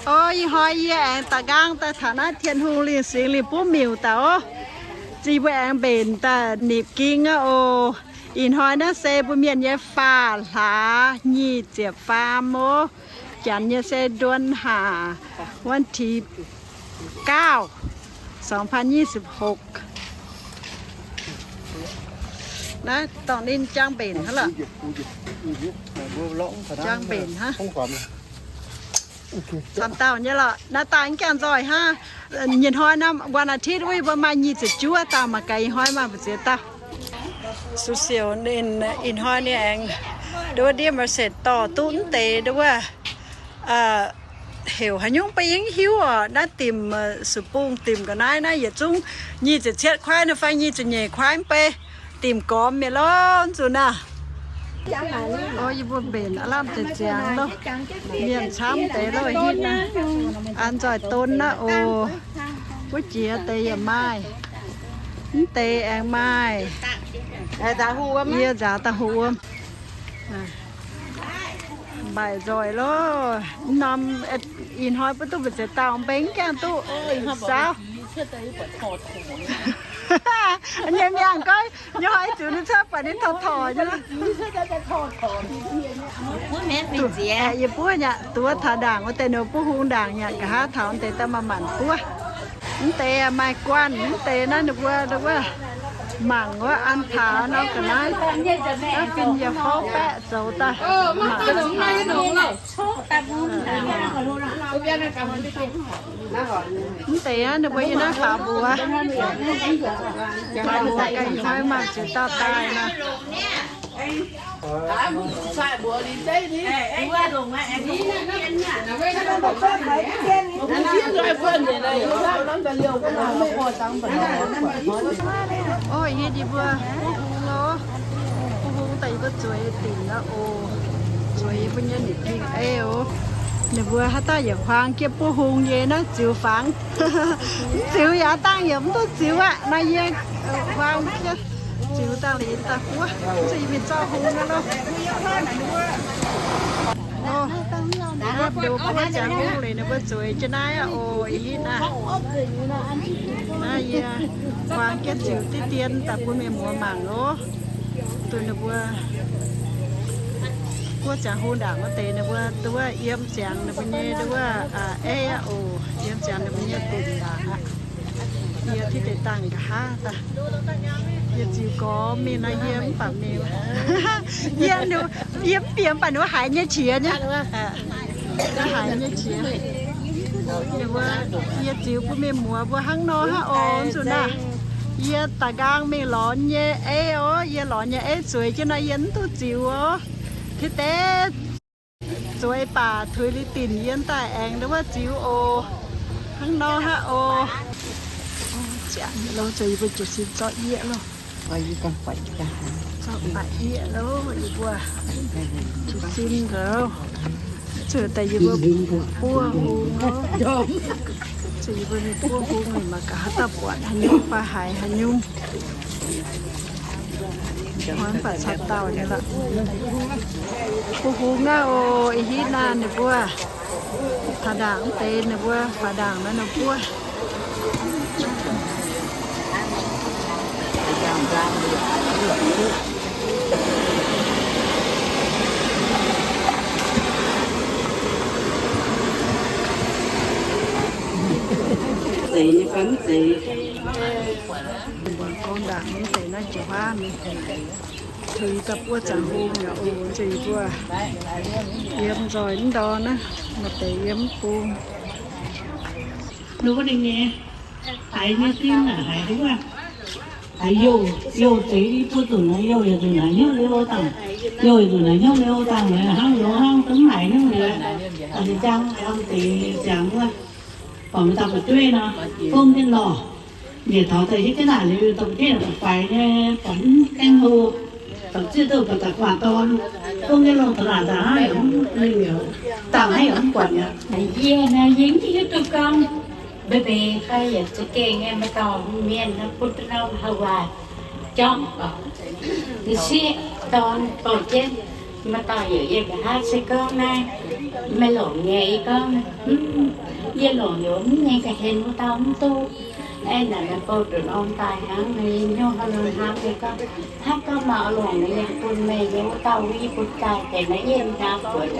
O, ih hnoi yie aengx da'nqaang daaih taux naaiv Tin-Hungh Lingh Singx Lingh Butv Miuc daaih oc. Zinh mbuo aengx mbenc daaih nipc ging aqv oc. Ih hnoi naaiv se mbuo mienh nyei faah hlaax nyic ziepc faam oc. Janx nyei se เดือนห้า วันที่เก้า สองพันยี่สิบหก Naaiv dongh ninh jangx mbenc hnangv lorqc. Jangx mbenc hnangv. Camv dauh nyei lorqc. Naaiv daaih mv gaengh nzoih hnangv. Nyei hnoi naaiv วันอาทิตย์ wuov, mbuo maaih nyic ziepc juov dauh mangc gaax ih hnoi maaih mbu'ziex dauh. Su siouc ninh ih hnoi ninh aengx nduov ndiev maiv setv dorh duqv mv deix nduov. Heuc haaix nyungc mbuo yie mv hiuv oc. Naaiv dimc, su bung dimc ga'naaiv naaiv yietc zungv nyic ziepc cietv kuaaiv nor fai nyic ziepc nyeic kuaaiv mv bei. Dimc gormx mi'aqv lorqc, nzunc naaiv. O, yie mbuo mbenc aav lamh deix ziangx loh. Mienh camv deix loh hitv naaiv. An nzoih don naaiv oc. Wuov jiex deix yaac maaih. Mv deix aengx maaih. Yie nzaaux daaih hlo wuom. Mbaih nzoih loh. Norm ih hnoi mbuo duqv mbu'ziex dauh, mbenc mv gaengh duqv saauv. Nyei mienh goiv, nyei hnoi ziux ninh cuotv buatc ninh torqv torqc nyei. Yie buov nyei, duqv taux ndaangc wuov deix, ninh buov hung ndaangc nyei, nqa'haav taux deix daaih maaih maanc buov. Mv deix maaih guanh, mv deix naaiv ninh mbuo, ninh mbuo mangc wuov an taux nor ga'naaiv. Naaiv fin yietc fouv baeqv zoux daaih mangc. Mv deix aqv, ninh mbuo yiem naaiv faaux mbuox. Faaux mbuox ga'naaiv maaih ziouc dauh daaih nor. Orv, yie ninh mbuo buov hung loh. Buov hung daaih yie mbuo zueiz dinc aqv oc. Zueiz yie mbuo nyei nipc ging ei oc. Ninh mbuo haaix dauh yaac huaang jienv buov hung nyei naaiv ziux fangx. Mv ziux yaac dangh yaac mv duqv ziux aqv. Naaiv yie huaang jienv ziux dangh liuz daaih buov, zuqc yie mingh zorqv hung aqv loh. Ninh mbuo buov ziangx hung liuz ninh mbuo zueiz jienv naaiv aqv oc. Ih hitv naaiv, naaiv yie huaang jienv ziux diqv dien daaih bun mienh muoz mangc oc. Duqv ninh mbuo buov ziangx hung ndaangc wuov deix ninh mbuo duqv yiem ziangx ninh mbuo nyei duqv ei aqv oc. Yiem ziangx ninh mbuo nyei dinc ndaangc aqv. Yie tiv deix dangh nqa'haav daaih, yie ziux gormx mingh naaiv yie mv baac mingh, yie, yie mv bieqc mv baac ninh mbuo haiz nyei qiex nyei. Haiz nyei qiex. Ninh mbuo, yie ziux bun mienh muoz mbuo hnangv nor hnangv oc. Nzunc naaiv yie da'nqaang mingh lorz nyei ei oc. Yie lorz nyei ei zueiz jienv naaiv yie mv duqv ziux oc. Tiv deix zueiz baac tuix liuz dinc yie daaih aengx wuov ziux oc. Hnangv nor hnangv oc. Ziangx loh, zueiz yie mbuo jiez sin zorqv yie loh. Zorqv baac yie loh, yie mbuo jiez sin nzoux. Zueiz daaih yie mbuo buov hung loh. Zueiz yie mbuo mingh buov hung mingh mangc gaax haaix dauh buatc haaix nyungc fai haiz haaix nyungc. Hnoi mv baac caux dauh nyei lorqc. Buov hung naaiv oc. Ih hitv naaiv ninh mbuo faaux ndaangc mv deix, ninh mbuo faaux ndaangc naaiv ninh buov. Zeiz nyei fai mv zeiz? Mbuo gorngv ndaangc mv zeiz naaiv njiec huaav mingh. Tuix daaih buov ziangx hung yaac oc, nzengc mbuo yiem nzoih mv ndorm naaiv, maaih deix yiem mv bung. Ninh mbuo ninh nyei, haiz nyei sin haiz duqv, haiz youh, youh deix buov nzunc naaiv, youh yietc nzunc naaic hnyouv liuz dangh, youh yietc nzunc naaic hnyouv liuz dangh, hnangv loz hnangv dongh haiz hnyouv liuz, jang, jang deix ziangx wuov, baac meih dauh fu'jueiv nor, fong jienv lorh. Njiec taux daaih hietv jienv naaic liuz, dongh jienv faix nyei, baac mv gaengh hlo, baac zieqv duqv baac daaih guangc dorn, fong jienv longh taux naaic nzangc hnangv yaac mv, dangh hnangv yaac mv buatc mi'aqv. Yie naaiv yie mv hiuv duqv gorngv mbeix mbeix fai yaac za'gengh nyei, maaih dauh mienh nor bun norm hauh waac jorngv oc. M'sieqv dorn bouh jienv, maaih dauh yaac yie nqa'haav se gorngv naaiv Meih longc nyei? Yie gorngv, yie longc youz mv nyei ga'hlen wuov dauh mv duqv. Aeqv, naaic meih bouh nduqc norm daaih hnangv, yie hnyouv hnangv nor hnamv, yie gorngv, hnangv gorngv maaih oix longc nyei yie bun meih nyei wuov dauh, yie bun daaih deix naaiv yie mv daaih buatc,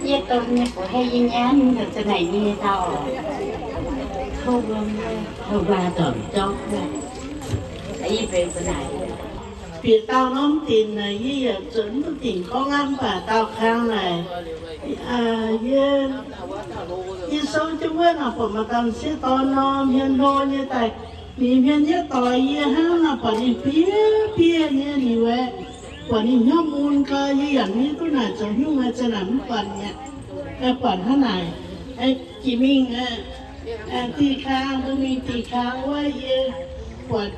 yie don nyei buatc hei yie nyanv nor za'naaic nyei dauh. Tov wuom, tov wuom, zorc zorqv wuom. Yie benx za'naaic. Bieqc dauh norm dinc naaic yie yaac zuotc mv duqv dinc gorngv aqv, mv baac dauh kang naaic, yie, yie souv jienv wuov nor buatc maaih dauh m'sieqv dorn nor, hmien hlo nyei daaih, ninh hmien yietv doix yie hnangv nor, buatc ninh bieiv-bieiv nyei liuz aeqv, buatc ninh hnyouv mun gau, yie yaac mv hiuv duqv naaic zoux haaix nyungc, za'naaic mv buatc mi'aqv. Buatc hnangv naaic, jiex mingh, dieh kang, mbuo mingh dieh kang wuov, yie buatc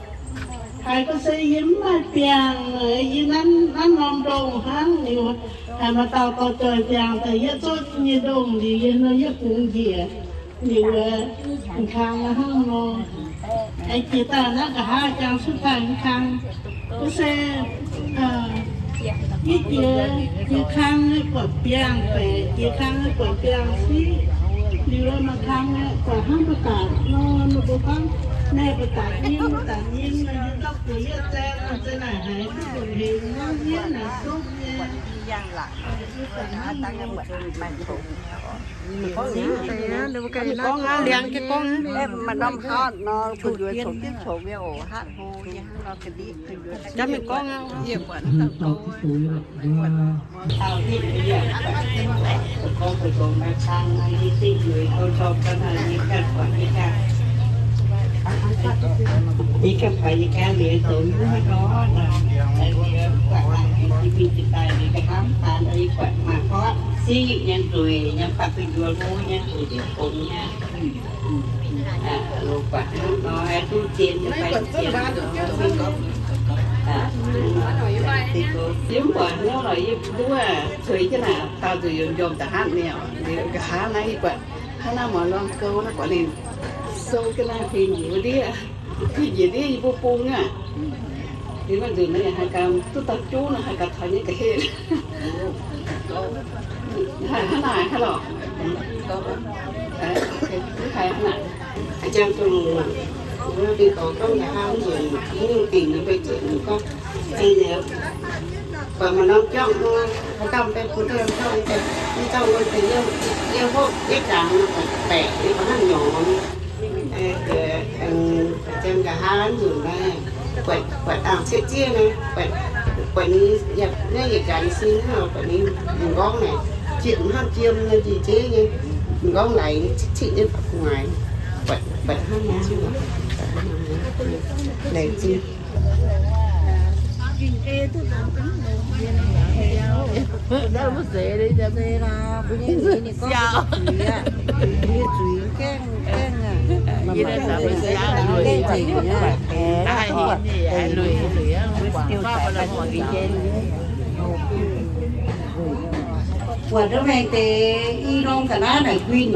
haiz gorngv se yie mv maaih biangh, yie nanv, nanv norm ndongh hnangv liuz, haiz maaih dauh dorh joih biangh daaih yietv zorqv nyei ndongh liuz, yie nor yietv bungx njiec liuz, kang hnangv nor. Jiex daaih naaiv nqa'haav jangx cuotv daaih kang, gorngv se yie jiex, jiex kang buatc biangh baeqc, jiex kang buatc biangh siqv. Liuz maaih kang buatc hnangv mbuo daaih nor, ninh mbuo gorngv naaiv mbuo daaih nyim, mbuo daaih nyim, yie gorngv buatc yietv zaeng, zaeng naaic haiz duqv buatc hemx hnangv yietv naaic duqv nyei. Ninh mbuo ganh liangx jienv gorngv, maaih norm hauv nor, bun njuov coqv jienv coqv nyei oc, hatv hlo nyei hnangv nor ga'ndiev. Jangx mingh gorngv aqv. Yie ganh buatc yie ganh liuz zoux nyungc haaix nor, yie buatc laangh jiex mingh jiex daaih liuz ga'hnamv daan, yie buatc maaih hotv siqv nyei nzueic nyei, baac bun njuov hlo nyei, zuqc diev bungx nyei. Loz-buatc hnangv nor, duqv zien nyei fai duqv zien. Yie mv buatc hnyouv lorqc, yie mbuo cueix jienv naaic, dauh zuqc yiem njormh da'hnangv mi'aqv. Liuz nqa'haav naaiv yie buatc hnangv naaiv muonz lorngh gouv naaiv buatc ninh sou jienv naaiv fih njiec ndiev, fih njiec ndiev yie mbuo bung aqv. Liuz maiv nzunc naaiv yaac haih ganh duqv dauh juv nor, haih ganh taux nyei ga'hlen. Hnangv naaic hnangv lorqc. Hnangv naaic. Jang dongh wuov deix dorngx gorngv nqa'haav mv nzunc, mv nyungc dingc nyei mbuo ziouc gorngv, buatc maaih norm jauv nor, haaix dauh mv bun jienv norm jauv, mv dauh wuov deix yie hopv yietv jangx nor, baeqc nyei, baac hnangv nyorx. Jang nqa'haav mv nzunc naaiv, buatc, buatc dangh cieqv zieqv naaiv, buatc, buatc ninh yaac, naaiv yietc jaax nyei sin hnangv, buatc ninh m'nqorngv naaic, jiem hnangv jiem nyei, jiex jeiv nyei, m'nqorngv laic ciqv ciqv nyei, buatc gu'nguaaic, buatc, buatc hnangv naaiv, laengz zingh. Buatc ndongc mengh deix i norm ga'naaiv naaic guinh,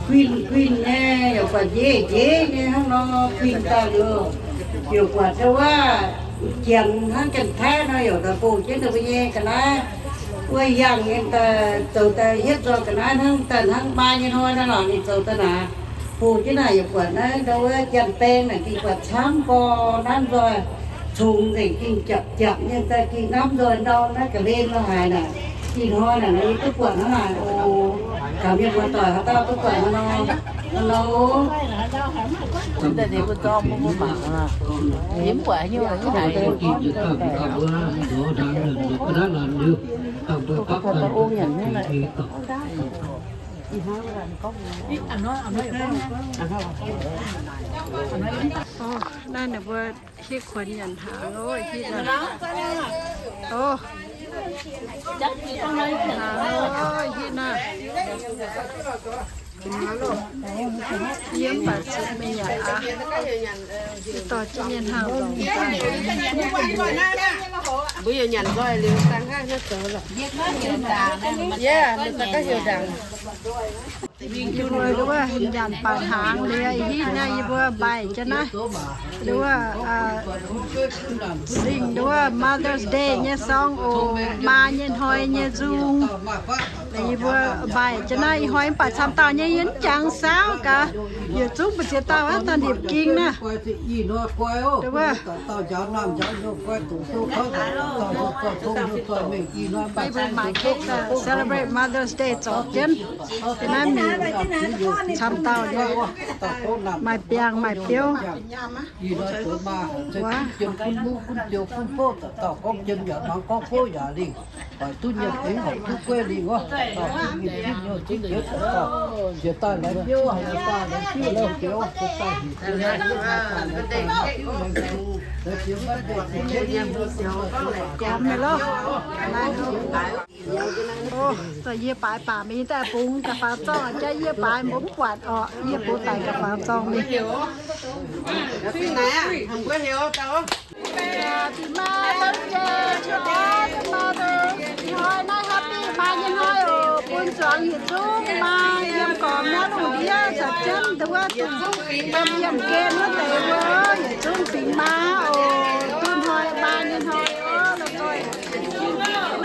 guinh guinh nyei, yaac buatc njeih njeih nyei hnangv nor guinh daaih liuz, yaac buatc ndau wuov janx hnangv janx-taiv nor yaac daaih bouh jienv ninh mbuo nyei ga'naaiv wuov yangh nyei daaih zoux daaih hietv nzoih ga'naaiv hnangv daaih hnangv maa nyei hnoi naaiv lorqc ninh zoux daaih naaic. Bouh jienv naaic yaac buatc naaiv ndau wuov janx-baeng naaic ging buatc camv gorx nanv nzoih congx nzengc ging japc japc nyei daaih ging nanv nzoih ndau naaiv ga'hlen lo haaix naaic. Ih hnoi naaic nor yie duqv buatc hnangv naaic oc. Gaax mienh muoz-doic haaix dauh duqv buatc hnangv nor, hnangv nor oc. Naaiv ninh mbuo hitv kuonx nyanc hnaangx oc, hitv naaiv. Oc, hnaangx oc, hitv naaiv. Yie mv baac zuqc mingh nyanc aqv. Dorh jienv mienh hnangv longx. Mbuo yaac nyanc nzoih liuz dangh hnangv nyei zoux lorqc. Yie mbuo nduov wuov nyanc baac hnaangx liuz hitv naaiv yie mbuo mbaih jienv naaiv. Nduov wuov, nduov wuov Mother's Day nyei sorng oc, maa nyei hnoi nyei nzung. Yie mbuo maaih jienv naaiv ih hnoi mv baac camv dauh nyei yie mv jangx saauv gaax, yietc zungv mbu'ziex dauh aqv, daaih liepc ging naaiv. Yie mbuo maaih cake celebrate Mother's Day zorpc jienv. Naaiv mingh camv dauh nyei, maaih biangh maaih biouv. Yie baaix baac mingh daaih bungx ga'fangx zorng jaav, yie baaix mbuo mv buatc orqc, yie bungx daic ga'fangx zorng mingh. Happy Mother's Day to all the mothers. Ih hnoi naaiv happy maaih nyei hnoi oc, bun zuangx yietc zungv maaih yiem gormx naaiv lungh ndiev caux jienv nduov dongh yiem yiem gen wuov deix wuov yietc zungv fingx maa oc, duqv hnoi maaih nyei hnoi oc, la'guaih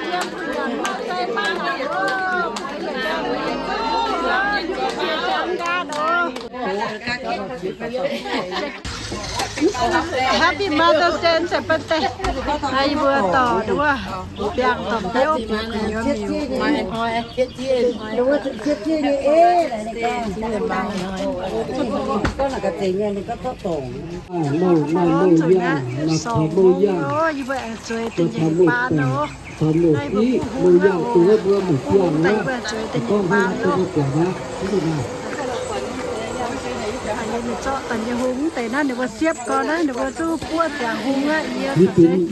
yiem gu'nguaaic maaih zeiv maaih nyanc oc, maaih yietc zungv oc. Happy Mother's Day, happy birthday. Yie mbuo dorh nduov biangh dorh biouv bieqc gu'nyuoz miuc. Mouh, mouh yangh, maaih taux mouh yangh, maaih taux mouh deic, taux mouh div, mouh yangh, dongh wuov mbuo mouh biangh wuov, gorngv hnangv naaiv, dongh mbuo buatc aqv. Ninh zorqv daaih nyei hung mv deix naaiv, ninh mbuo siepv gorn naaiv, ninh mbuo duqv buov ziangx hung aqv. Yie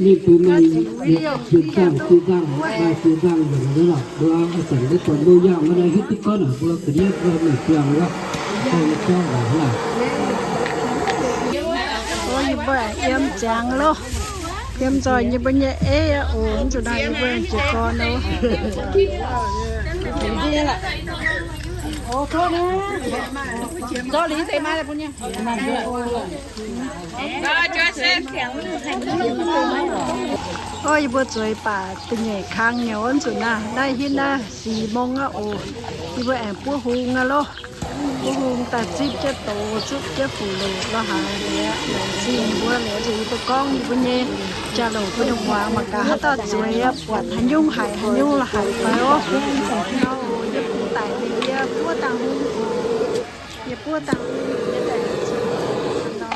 mingh bun meih yietc zungv zinh nzangc, maaih zinh nzangh nzengc naaiv lorqc. Mbuo zanc mbuo buatc mouh yangh wuov naaiv hiuv duqv gorngv naaic mbuo ga'ndiev mbuo mouh biangh wuov, dongh mbuo jauv waac hnangv naaic. Yie mbuo yiem ziangx loh. Yiem nzoih yie mbuo nyei ei aqv oc. Mv zuqc naaic yie mbuo jiez gorn loh. Orv, yie mbuo zueiz baac da'nyeic kang nyei wuov nzunc naaiv, naaiv hitv naaiv sic mong aqv oc. Yie mbuo aengx buov hung aqv loh. Buov hung daaih zipv jienv doz, zipv jienv fuqv-loc lo haaix liuz, laengz zingh mbuo liuz, yie mbuo gorngv yie mbuo nyei jaax-louc bun ninh muangx mangc gaax haaix dauh zueiz buatc haaix nyungc haic haaix nyungc lo haic fai orv. Yie bungx daic liuz yie buov dangh hung oc. Yie buov dangh hung yie daaih zueiz nor.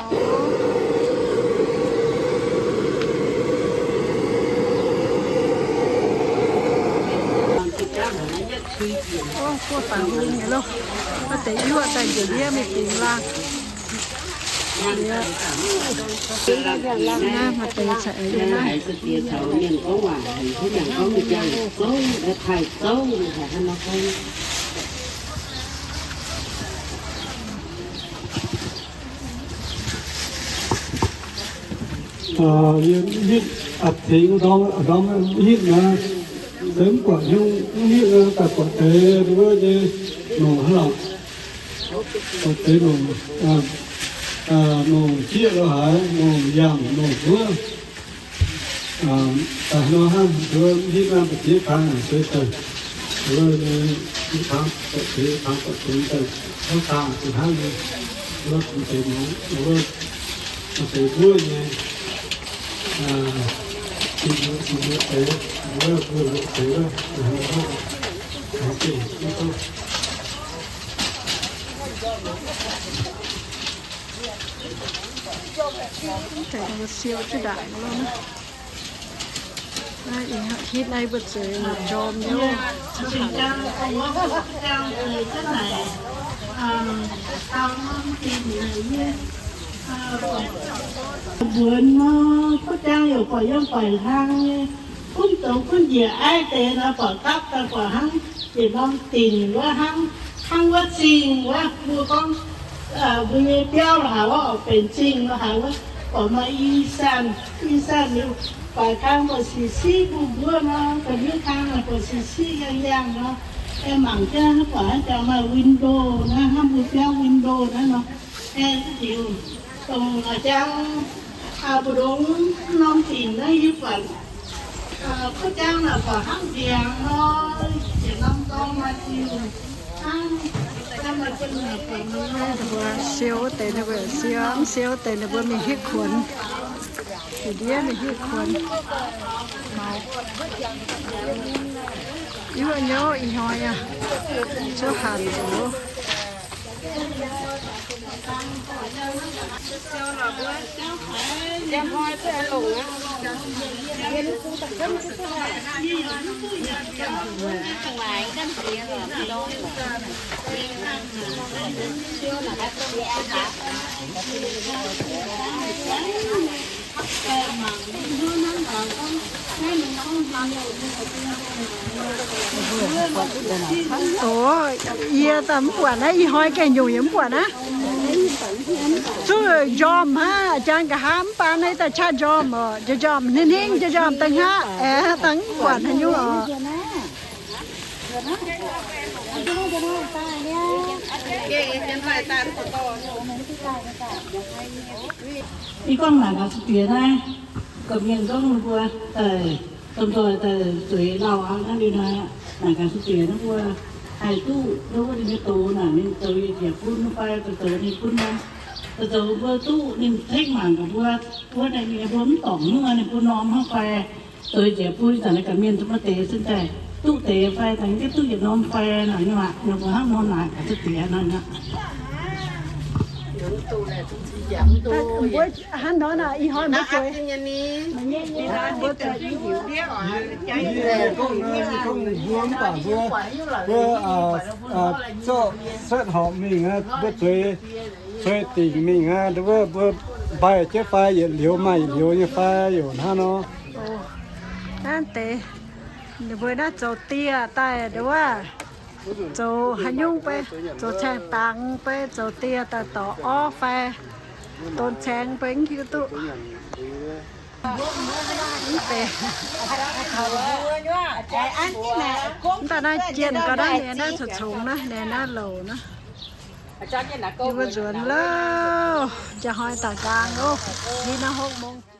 Orv, buov dangh hung nyei loh. Maaih deix luoqc daaih njiec ndiev mingh bungx laangh. Naaiv maaih deix caux aengx naaiv. Yie mv hitv a'cingx ndorm, ndorm mv hitv naaic, se mv buatc hnyouv mv hitv daaih buatc deix wuov nyei longc hnangv lorqc. Buatc deix longc, longc jieqv lo haaix, longc yangh, longc wuov. Daaih nor hnangv nduov mv hitv naaiv mbu'ziex kang se daaih, wuov nyei mv kang buatc deix, kang buatc deix daaih, wuov kang se hnangv nyei, wuov deix muangx, wuov deix mbuov nyei, deix mbuo deix, wuov mbuo deix wuov, siou jienv ndaangc lo. Naaiv ih hitv naaiv mbuo zueiz njormh nyei. Mbuonx nor, kuv jang yaac buatc yiem guaix hlang nyei, gunv zoux gunv njiec aiv deix nor, buatc gapv daaih buatc hnangv yietc norm dinc wuov hnangv, hnangv wuov zingh wuov. Mbuo gorngv mbuo nyei biauv lo haaix wuov, oix benx zingh lo haaix wuov, buatc maaih i sanh, i sanh liuz, guaix kang buatc siqv siqv mbuov mbuov nor, ga'ndiev kang buatc siqv siqv yangh yangh nor, aengx mangc jienv buatc haaix jangx maaih window naaiv, hnangv mbuo biauv window naaiv nor, aengx liuz, dongh jang mbu'ndongx norm dinc naaiv yie buatc kuv jang naaic buatc hnangv ndiangx nor, yietc norm dorn. Siou wuov deix ninh mbuo siou, mv siou wuov deix ninh mbuo mingh hitv kuonx. Ndiev mingh hitv kuonx. Maux. Yie mbuo nyouv ih hnoi aqv, zuov hanc nzox. Oc, yie daaih mv buatc naaiv, ih hnoi gengh nyungc yie mv buatc naaiv. Zuqc njormh hnangv, jangx nqa'haav mv baac naaiv daaih qaqv njormh oc, njormh hningv hningv, njormh daaih hngaqv, aeqv, daaih mv buatc haaix nyungc oc. Ih gorngv naaic gaax se diex naaiv, gorqv mienh gorngv ninh mbuo daaih, domh nzoih daaih zueiz lauh aqv. Hnangv liuz naaic, naaic gaax se diex ninh mbuo haih duqv, ninh mbuo ninh nyei doz naaic, ninh zoux yietc jiex bun fai zoux ninh bun norm, zoux mbuo duqv ninh cengv mangc gaax mbuo, mbuo naaic ninh mbuo mv dorngc nyungc ninh bun norm hnangv fai zoux yietc jiex bun. Zanc naaiv gaax mienh zuqc maaih deix sin daaih duqv deix fai, zanc jienv duqv yietc norm fai naaic nyungc aqv. Ninh mbuo hnangv nor naaic gaax se diex naaic aqv. Mbuo hnangv nor naaic, ih hnoi mbuo zueiz. Mbuo zueiz. Mbuo, mbuo, zorqv suotv horpc mingh aqv, mbuo zueiz, zueiz dingc mingh aqv. Nduov wuov mbuo mbaih jienv fai yietc liuz maaih yietc liuz nyei fai, yaac hnangv nor. Naaiv deix ninh mbuo naaiv zoux dieh daaih, nduov wuov zoux haaix nyungc fai, zoux caeng dangx fai, zoux dieh daaih dorc orv fai, donx caeng fai, mv hiuv duqv. Mv deix, mv baac naaiv jienh gau naaiv, ninh naaiv congx congx naaiv, ninh naaiv louc naaiv. Yie mbuo nzuonx loh, jaa hnoi daaih nqaang loh, ninh naaiv hopv mong.